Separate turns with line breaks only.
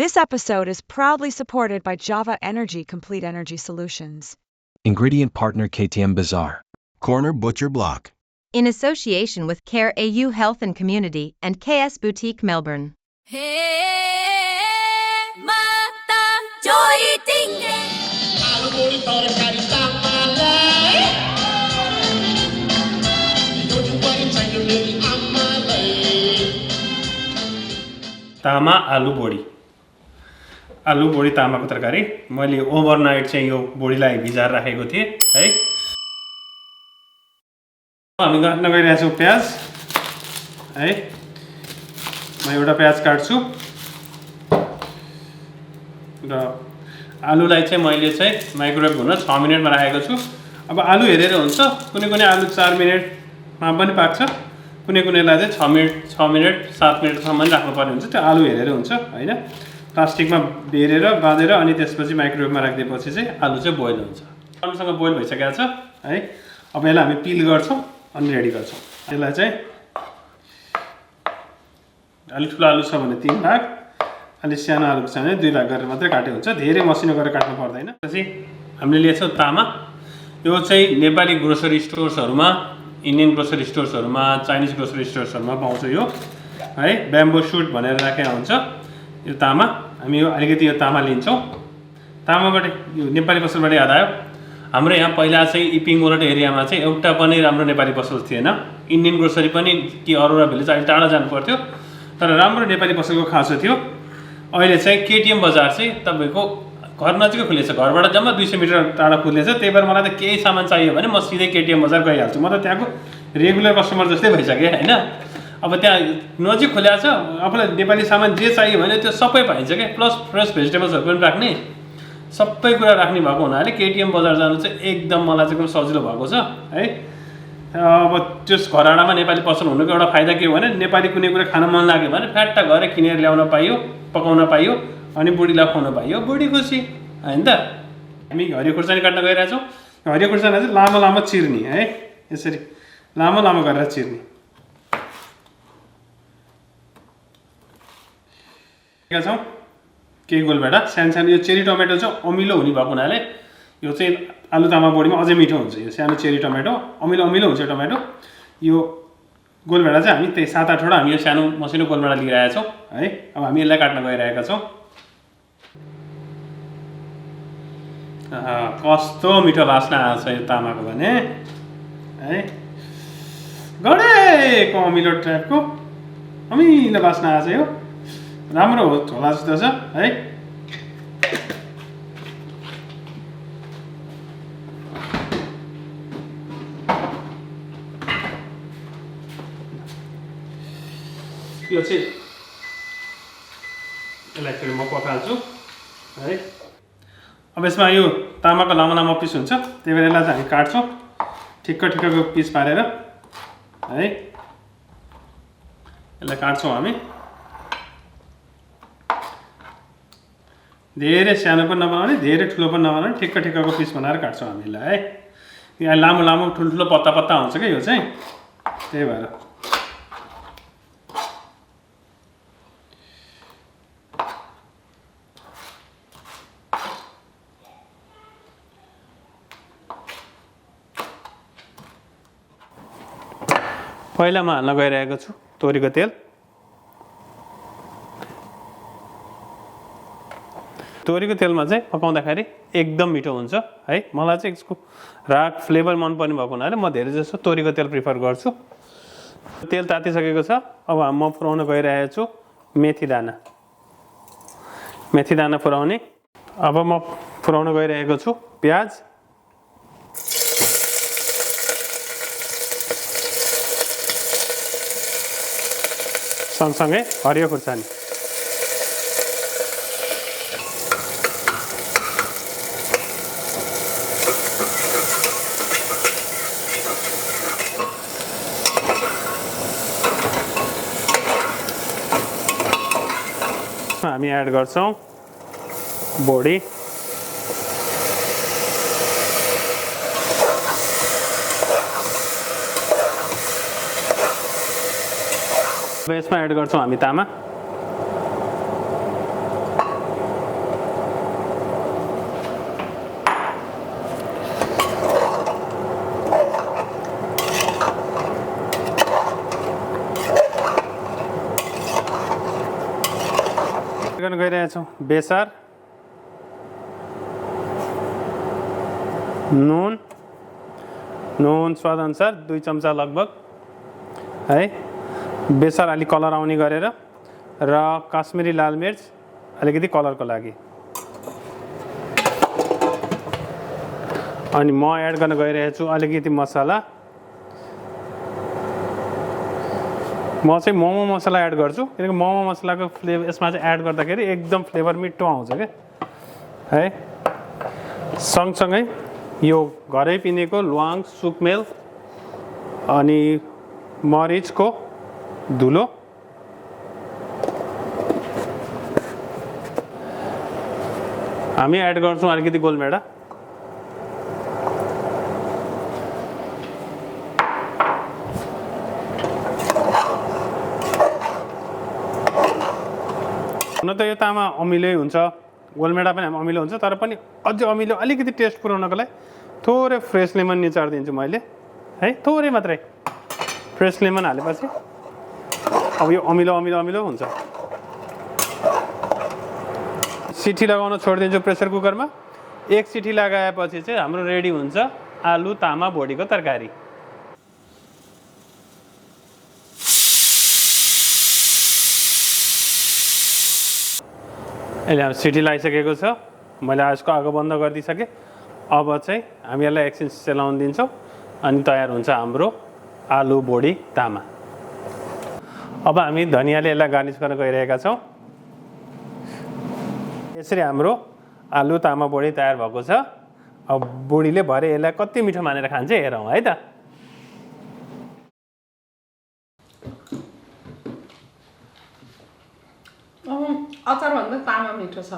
This episode is proudly supported by Java Energy Complete Energy Solutions.
Ingredient partner KTM Bazaar.
Corner Butcher Block.
In association with Care AU Health and Community and KS Boutique Melbourne.
तामा आलु बोडी तामाको तरकारी मैले overnight चाहिँ यो बोडीलाई भिजाएर राखेको थिएँ है। हामी काट्न गइरहेको छौँ प्याज है। म एउटा प्याज काट्छु र आलुलाई चाहिँ मैले चाहिँ माइक्रोवेभ हुन 6 मिनेटमा राखेको छु। अब आलु हेरेर हुन्छ, कुनै आलु 4 मिनेटमा पनि पाक्छ, कुनैलाई चाहिँ 6 मिनेट 7 मिनेटसम्म पनि राख्नुपर्ने हुन्छ। त्यो आलु हेरेर हुन्छ हैन। प्लास्टिकमा बेरेर बाँधेर अनि त्यसपछि माइक्रोवेभमा राखिदिएपछि चाहिँ आलु चाहिँ बोइल हुन्छ। राम्रोसँग बोइल भइसकेको छ है। अब यसलाई हामी पिल गर्छौँ अनि रेडी गर्छौँ। यसलाई चाहिँ अलि ठुलो आलु छ भने 3 भाग, अलि सानो आलु छ भने 2 भाग गरेर मात्रै काटे हुन्छ। धेरै मसिनो गरेर काट्नु पर्दैन। त्यसपछि हामीले लिएछौँ तामा। यो चाहिँ नेपाली ग्रोसरी स्टोर्सहरूमा, इन्डियन ग्रोसरी स्टोर्सहरूमा, चाइनिज ग्रोसरी स्टोर्सहरूमा पाउँछ यो है। ब्याम्बो सुट भनेर राखेको हुन्छ यो तामा। हामी यो अलिकति यो तामा लिन्छौँ। तामाबाट यो नेपाली पसलबाट याद आयो, हाम्रो यहाँ पहिला चाहिँ इपिङ गोरट एरियामा चाहिँ एउटा पनि राम्रो नेपाली पसल थिएन। इन्डियन ग्रोसरी पनि कि अरोरा भिलेज अलि टाढा जानु पर्थ्यो, तर राम्रो नेपाली पसलको खाँचो थियो। अहिले चाहिँ केटिएम बजार चाहिँ तपाईँको घर नजिकै खुलेछ, घरबाट जम्मा 200 मिटर टाढा खुलेछ। त्यही भएर मलाई त केही सामान चाहियो भने म सिधै केटिएम बजार गइहाल्छु। म त त्यहाँको रेगुलर कस्टमर जस्तै भइसकेँ हैन। अब त्यहाँ नजिक खुलेको छ, आफूलाई नेपाली सामान जे चाहियो भने त्यो सबै पाइन्छ क्या। प्लस फ्रेस भेजिटेबल्सहरू पनि राख्ने, सबै कुरा राख्ने भएको हुनाले केटिएम बजार जानु चाहिँ एकदम मलाई चाहिँ एकदम सजिलो भएको छ है। अब त्यस घरडामा नेपाली पसल हुनुको एउटा फाइदा के हो भने नेपाली कुनै कुरा खान मन लाग्यो भने फ्याट्टा गएर किनेर ल्याउन पाइयो, पकाउन पाइयो अनि बुढीलाई खुवाउन पाइयो, बुढी खुसी हैन त। हामी हरियो खुर्सानी काट्न गइरहेछौँ। हरियो खुर्सानी चाहिँ लामो लामो चिर्ने है, यसरी लामो लामो गरेर चिर्ने। छौँ केही गोलभेडा सानो यो चेरी टमेटो चाहिँ अमिलो हुने भएको हुनाले यो चाहिँ आलु तामा बोडीमा अझै मिठो हुन्छ। यो सानो चेरी टमेटो अमिलो हुन्छ टमेटो। यो गोलभेडा चाहिँ हामी त्यही 7-8वटा हामी यो सानो मसिनो गोलभेडा लिइरहेका छौँ है। अब हामी यसलाई काट्न गइरहेका छौँ। कस्तो मिठो बास्ना आउँछ यो तामाको भने है। गडेको अमिलो टाइपको अमिलो बास्ना आउँछ। यो राम्रो हो होला जस्तो छ है। यो चाहिँ यसलाई फेरि म पकाल्छु है। अब यसमा यो तामाको लामो लामो पिस हुन्छ, त्यही भएर यसलाई चाहिँ हामी काट्छौँ ठिक्कको पिस पारेर है। यसलाई काट्छौँ हामी, धेरै सानो पनि नबनाउने धेरै ठुलो पनि नबनाउने, ठिक्कको पिस बनाएर काट्छौँ हामी यसलाई है। यहाँ लामो लामो ठुल्ठुलो पत्ता हुन्छ क्या यो चाहिँ, त्यही भएर। पहिला म हाल्न गइरहेको छु तोरीको तेल। तोरीको तेलमा चाहिँ पकाउँदाखेरि एकदम मिठो हुन्छ है। मलाई चाहिँ यसको राग फ्लेभर मनपर्ने भएको हुनाले म धेरै जस्तो तोरीको तेल प्रिफर गर्छु। तेल तातिसकेको छ। अब म फुराउन गइरहेको छु मेथी दाना फुराउने। अब म फुराउन गइरहेको छु प्याज, सँगसँगै हरियो खुर्सानी। हामी एड गर्छौँ बोडी, अब यसमा एड गर्छौँ हामी तामा। गर्न गइरहेछौँ बेसार, नुन स्वादअनुसार 2 चम्चा लगभग है। बेसार अलि कलर आउने गरेर र काश्मिरी लाल मिर्च अलिकति कलरको लागि। अनि म एड गर्न गइरहेछु अलिकति मसला। म चाहिँ मोमो मसला एड गर्छु किनकि मोमो मसलाको फ्लेभर यसमा चाहिँ एड गर्दाखेरि एकदम फ्लेभर मिठो आउँछ क्या है। सँगसँगै यो घरै पिनेको ल्वाङ, सुकमेल अनि मरिचको धुलो, हामी एड गर्छौँ अलिकति गोलमेडा। हुन त यो तामा अमिलै हुन्छ, गोलमेडा पनि अमिलो हुन्छ, तर पनि अझै अमिलो अलिकति टेस्ट पुऱ्याउनको लागि थोरै फ्रेस लेमन निचारिदिन्छु मैले है, थोरै मात्रै फ्रेस लेमन हालेपछि अब यो अमिलो अमिलो अमिलो हुन्छ। सिटी लगाउन छोडिदिन्छु प्रेसर कुकरमा। 1 सिटी लगाएपछि चाहिँ हाम्रो रेडी हुन्छ आलु तामा बोडीको तरकारी। अहिले हाम्रो सिटी लगाइसकेको छ, मैले यसको आगो बन्द गरिदिइसकेँ। अब चाहिँ हामी यसलाई एकछिन सेलाउन दिन्छौँ अनि तयार हुन्छ हाम्रो आलु बोडी तामा। अब हामी धनियाले यसलाई गार्निस गर्न गइरहेका छौँ। यसरी हाम्रो आलु तामा बोडी तयार भएको छ। अब बोडीले भरे यसलाई कति मिठो मानेर खान्छ हेरौँ है त।
अचार भन्दा तामा मिठो छ।